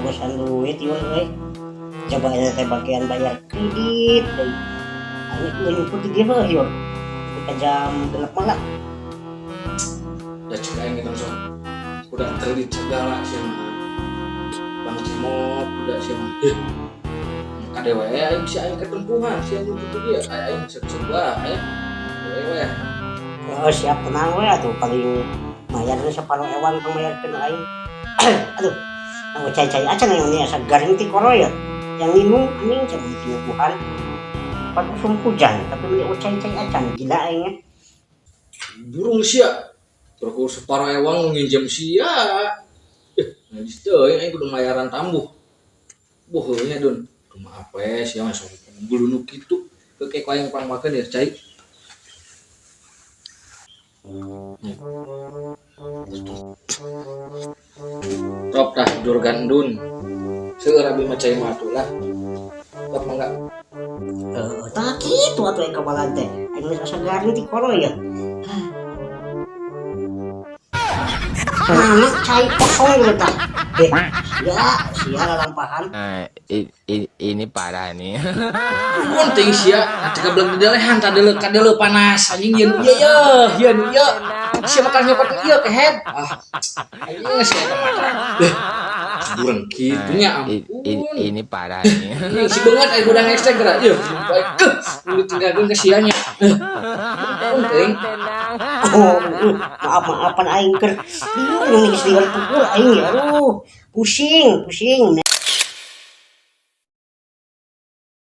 Bosan duit ieu euy. Coba ini teh bagian bayar kredit deui. Aing nyumput di dieu heuh ieu. Ke jam 6 malah. Da cek aing gitu sok. Udah kredit segala sia mah. Bang Cimot udah sia mah. Eh. Kade wae aing bisa aing ketempuhan sia nyumput di dieu. Aing siap-siap wae. Dewe we. Oh, siap, tenang we atuh, paling mayarna saparo ewang kang mayarkeun aing. Aduh, aku cai-cai acan yang ini asa garing ti koro ya. Yang minum anjing coba tinyuguhan. Pan usum hujan, tapi meni cai-cai acan gila aing nya. Burung sia. Terus separo ewang nginjem sia. Eh, najis teuing aing kudu mayaran tambuh. Boh nya dun. Kumaha apa sia mah sok nu kitu. Ke ku aing pangmakeun ya cai. Top tah jur gandun. Seueur abi mah cai mah atuh lah. Top mangga. Eh, tah kitu atuh aing kabalan teh. Aing geus asa garing ti koro ya. Mana cai kosong gitu tah. Eh, sia, sia lalampahan. Nah, ini parah nih. Mun teuing sia, atuh kabeleg di delehan kadeuleu kadeuleu panas anjing yeun ieu ye, yeun ieu. Sia bakal nyokot ieu kehed. Ah, anjing sia eta mah. Eh, bureng kitu nya ampun. Ini parah nih. Anjing si beungeut aing udah ngesek geura. Yeuh, baik. Eh, ditinggalkeun ke sia nya. Eh, ampun teuing. Oh, maaf maafan aing keur lieur geus lieur tukul aing ya. Aduh, pusing, pusing.